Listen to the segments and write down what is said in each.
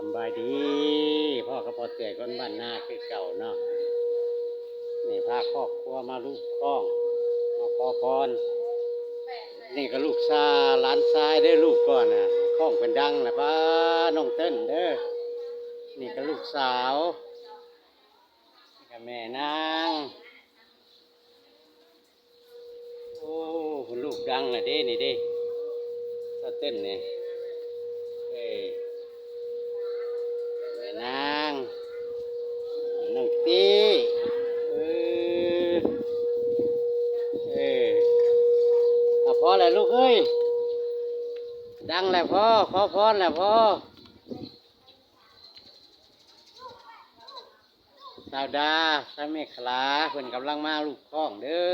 ສຳບາຍດີ ພໍ້ກັບພໍ່ເຈືອຍຄົນບ້ານນາຄືເກົ່າເນາະ. ນີ້ພາຄອບຄົວມາລູບຄ້ອງ ມາຂໍພອນ. ນີ້ກໍລູກຊາ ຫຼານຊາຍເດີ ລູບກ່ອນນະ. ຄ້ອງເພິ່ນດັງລະ ປ້າ ນ້ອງເຕີນເດີ. ນີ້ກໍລູກສາວ ນີ້ກໍແມ່ນາງ. ໂອ້ ລູກດັງລະເດ້ນີ້ເດ້ ສາວເຕີນນີ້. ເອີ ແມ່ນາງ ນ້ອງຕີ. ເອີ ເອີ ອາ ພໍແລ້ວລູກເອີຍ ດັງແລ້ວພໍ ຂໍພອນແລ້ວພໍ. ສາວດາ ສາວເມຂະລາ ເພິ່ນກຳລັງມາລູບຄ້ອງເດີ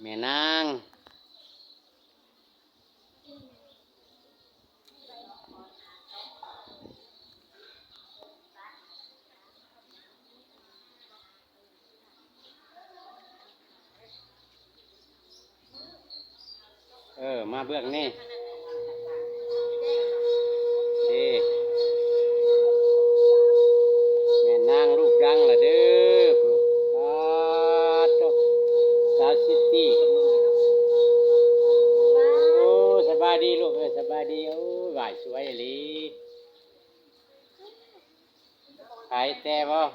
ແມ່ນາງ. ເອີ ມາເບື້ອງນີ້ເດ້ ແມ່ນາງລູກດັງລະເດີ. ປາດໂທ້ ສາວຊິດຕີ້. ໂອ້ ສະບາຍດີລູກເອີຍ ສະບາຍດີ. ໂອ້ ຫວາຍສວຍອີ່ຫຼີ. ຂາຍແຕ່ບໍ່?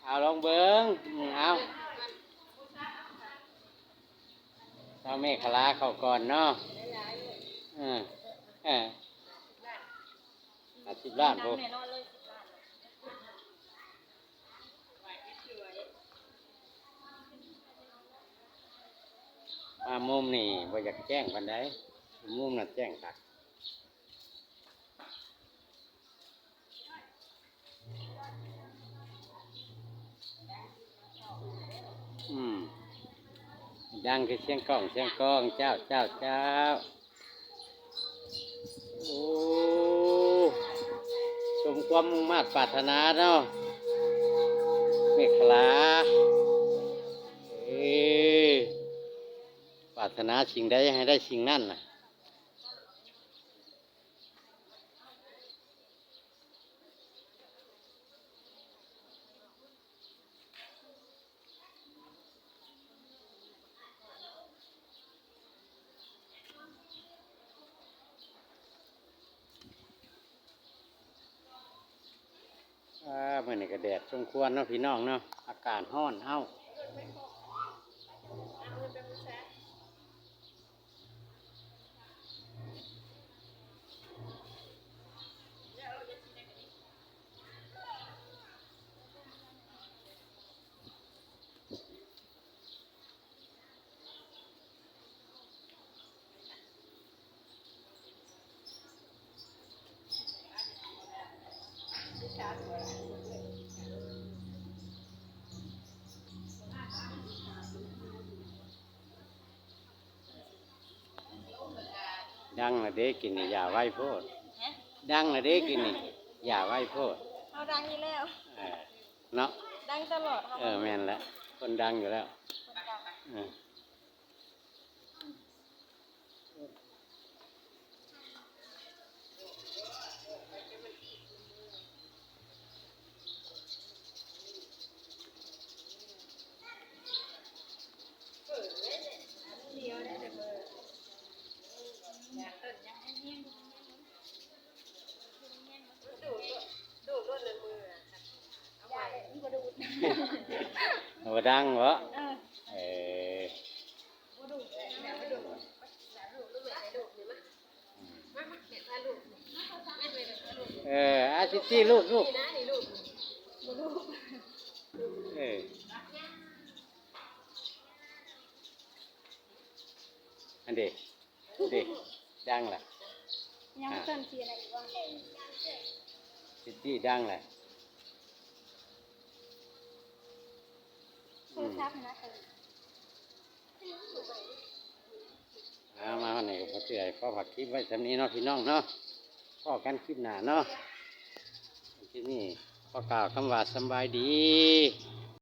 ເອົາລອງເບິ່ງ ອືມ ເອົາ ເອົາແມ່ຂະລາເຂົ້າກ່ອນເນາະ. ເອີ ເອີ ຫ້າສິບລ້ານພຸ້ນ. ມາມຸມນີ້ບໍ່ຢາກແຈ້ງປານໃດ ມຸມນັ້ນແຈ້ງຄັກ. ອືມ ດັງຄືສຽງກ້ອງສຽງກອງ. ເຈົ້າ ເຈົ້າ ເຈົ້າ. ໂອ້ ສົມຄວາມມຸ່ງມາດປາດຖະໜາເນາະ ແມ່ຂະລາ. ເອີ ປາດຖະໜາສິ່ງໃດໃຫ້ໄດ້ສິ່ງນັ້ນນະ. ອ່າ ມື້ນີ້ກໍແດດສົມຄວນເນາະ ພີ່ນ້ອງເນາະ ອາກາດຮ້ອນເອົ້າ. ດັງລະເດ້ກິນນີ້ ຢ່າໄວໂພດ. ຮະ? ດັງລະເດ້ກິນນີ້ ຢ່າໄວໂພດ. ເຮົາດັງຢູ່ແລ້ວ. ເອີ ເນາະ ດັງຕະຫຼອດເຮົາ. ເອີ ແມ່ນແຫຼະ ຄົນດັງຢູ່ແລ້ວ ຄົນດັງ. ເອີ. ບໍ່ດັງເບາະ? ເອີ ເອີ. ເອີ ອາ ຊິດ ຊິດ ລູກ ລູກ ເອີ ອັນເດ ເດ ດັງລະ ຍັງເພິ່ນຊິອັນນັ້ນອີກບໍ່? ຊິດ ຊິດ ດັງລະ ໂທລະສັບຫັ້ນນະ. ອ່າ ມາຮອດນີ້ກໍພໍເທື່ອ ຂໍຝາກຄລິບໄວ້ສ່ຳນີ້ເນາະ ພີ່ນ້ອງເນາະ. ພໍ້ກັນຄລິບໜ້າເນາະ. ຄລິບນີ້ຂໍກ່າວຄຳວ່າສຳບາຍດີ.